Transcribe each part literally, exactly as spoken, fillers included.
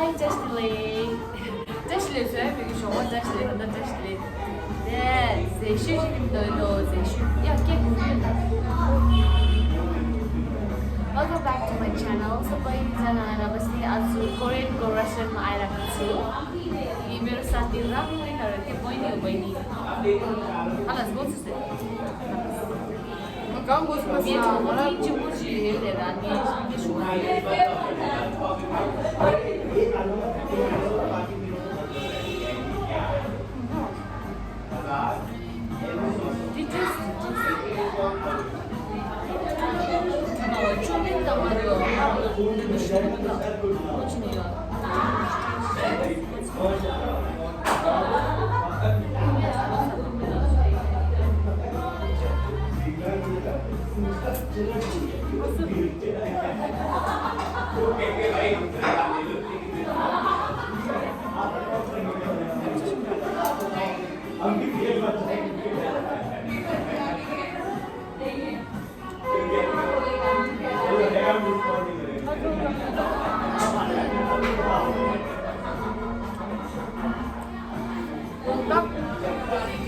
བཀྲ་ཤིས་བདེ་ལེགས། བཀྲ་ཤིས་བདེ་ལེགས་ཟེར་བའི་གི་ཞོགས་པ་བཀྲ་ཤིས་བདེ་ལེགས་ད་བཀྲ་ཤིས་བདེ་ལེགས། དེ་ཟས་ཤོད་ཅིག་འདོད་དོ་ཟས་ཤོད་ཡ་སྐད་གོ་གི་ཡོད་ད། Welcome back to my channel. So, पहिले जाना आएर बस्ने आज कोरियनको रेस्टुरेन्टमा आइरहेको छु। यी मेरो साथी राहुल र के बहिनी हो, बहिनी। Hello, बोल सकते हैं। म कहाँ बोल्छु, म यहाँ चाहिँ म तिन चाहिँ बुझिरहेको अनि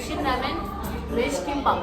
ཤིན་ར་མེན། བེཇ་ཀིམ་པབ།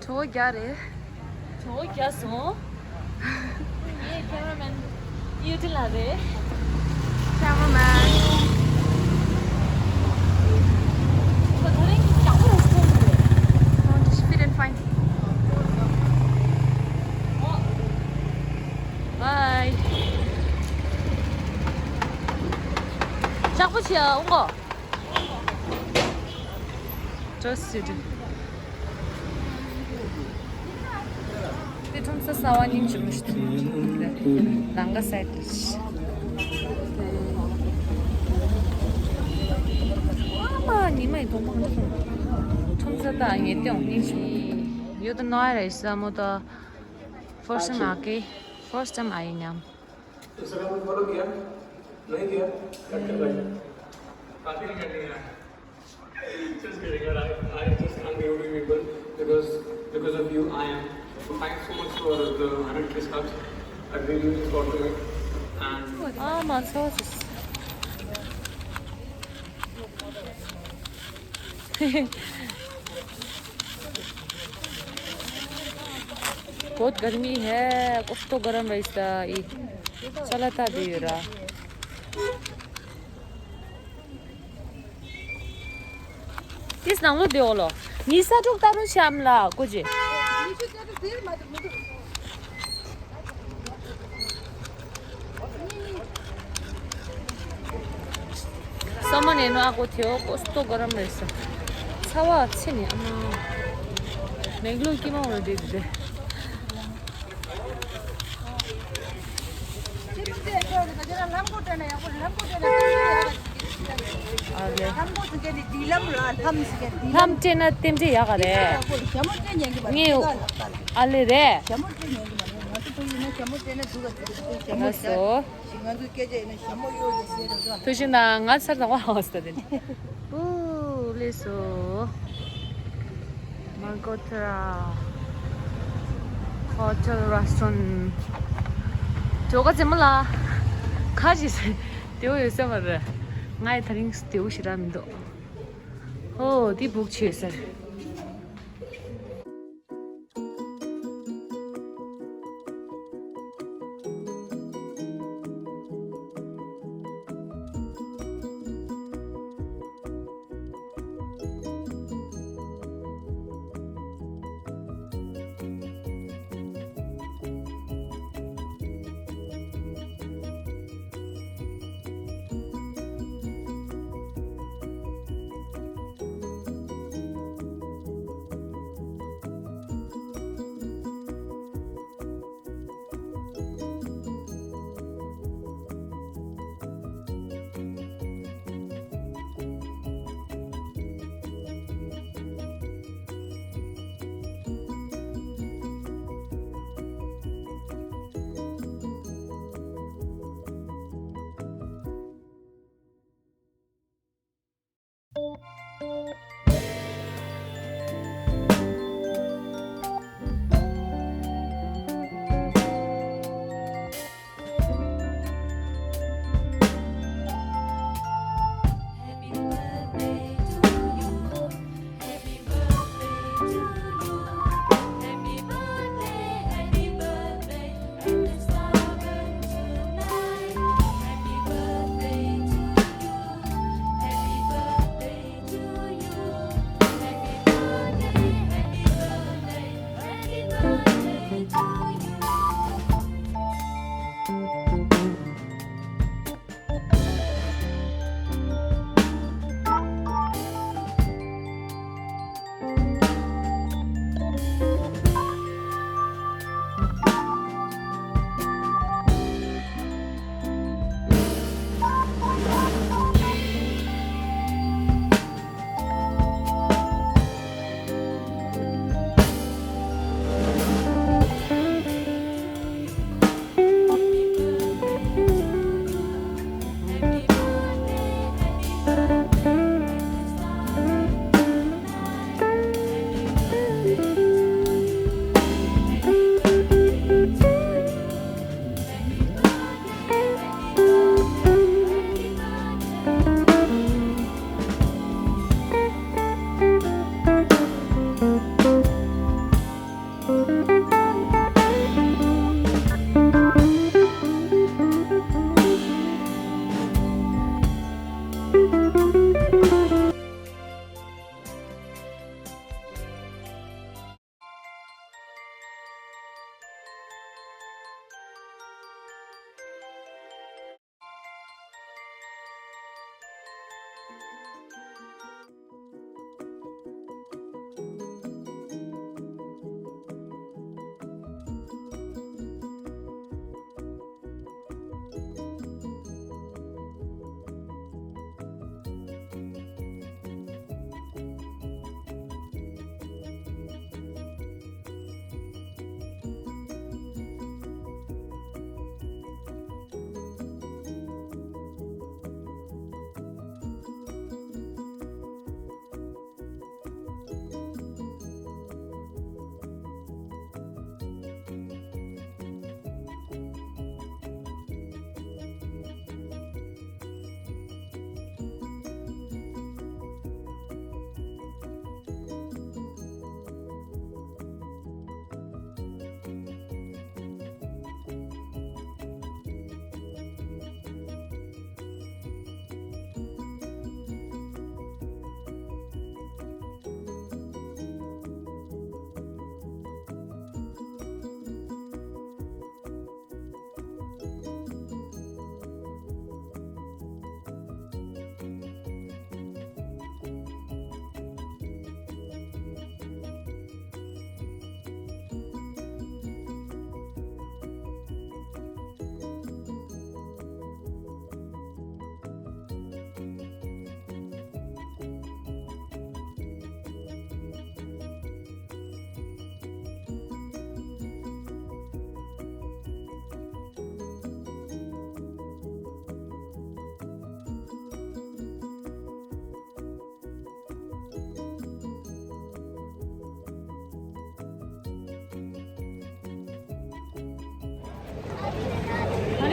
བྲོ་བ་རྒྱག་རེད། བྲོ་བ་རྒྱག་སོང་། ངའི་ཀེམ་ར་མེན་ཡུ་ཏི་ལ་རེད། ཀེམ་ར་མེན། ཁོ་ད་རིང་ཡག་པོ་རེད་སོང་རེད། Oh, just fit and fine. Bye. ཡག་པོ་བྱས་ཨ་འོང་གོ། Just sit. དེ་ཁྲོམ་ས་གསར་པ་སྙིང་རྗེ་མོ་ཞིག་འདུག་ལང་ཀ་སའི་ཌི་ལ། ཨ་མ་ཉི་མ་ཡི་གདོང་པ་འདྲ་སོང་། ཁྲོམ་ས་དང་ངས་བལྟས་འོང་སྙིང་རྗེ་མོ། ཡོད་དོ་ནོ་ཨ་ར་ཡི་ས་མོ་ད། First time ཨ་ཀེ། First time ཨ་ཡི་ཉམས། Instagram पे फॉलो किया? नहीं किया? कट कर भाई। काफी नहीं करनी है। Just kidding, यार, I, I just can't be with you people because, because of you, I am. Thanks so much for the hundred K subs. I really looking forward to it. And ཨ་མ་ཚོ། बहुत गर्मी है, कुछ तो गरम रहता है। चला था दे रहा। ཏིས་ནང་ལོ་དེ་འོ་ལོ། ཉི་ཤུ་རྩ་དྲུག་ལྟ་རུ་ཤམ་ལ་ཀོ་ཅི། ས་མ་ནས་ནོ་ཨ་ཀོ་ཐེའོ་ཀོ་སྟོ་ག་རམ་རེད་ས། ཚ་བ་ཚེ་ནི་ཨ་མ། མེག་ལོ་ཀི་མ་འོ་རེད་དེ། ལྷམ་སྤྲད་ན་རྟེན་འབྲེལ་ཡག་ག་རེད། ངས་ཨ་ལེ་རེད། ལགས་སོ། ཐུགས་རྗེ་གནང་། ང་ཚར་དང་བ་ཧང་སྟ་དེ། པུ་ལེ་སོ། མར་གོ་ཐ་ར་ཧོ་ཊེལ་རེ་སི་ཊོ་རན། ཇོ་ག་ཙེ་མ་ལ། ཁ་ཅིག་སྟེའུ་ཡོད་ས་མ་རེད། ང་ཡི་ད་རིང་སྟེའུ་ཞེ་དྲག་མི་འདུག་ཧོ་དེ་བུག་ཆེ་ཟེར།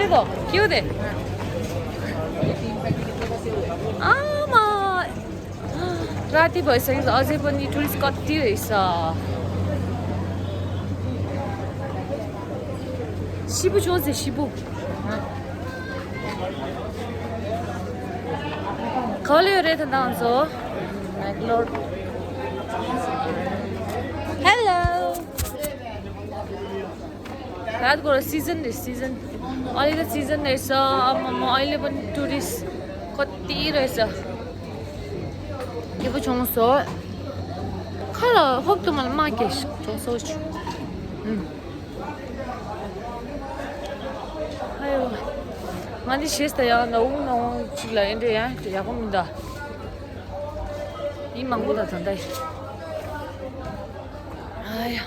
के हो दे? आमा, राति भइसक्यो, अझै पनि टुरिस्ट कति रहेछ। सिबु छोसे सिबु। खले रे त दान्सो। Hello. रातको र सिजन रे सिजन। अहिले त सिजन रहेछ। अब म अहिले पनि टुरिस्ट कति रहेछ। के पो छोसो। खला होप त मलाई माकेस छोसो। छु। ཨ་ཡོ། ང་འདི་ཤེས་ད་ཡང་ན་འུ་ན་འུ་ཅིག་ལ་ཨེ་འདྲ་ཡང་ཡག་པོ་མི་འདུག་ཡིན་མང་པོ་ད་ད་ད་ཡིན། ཨ་ཡ།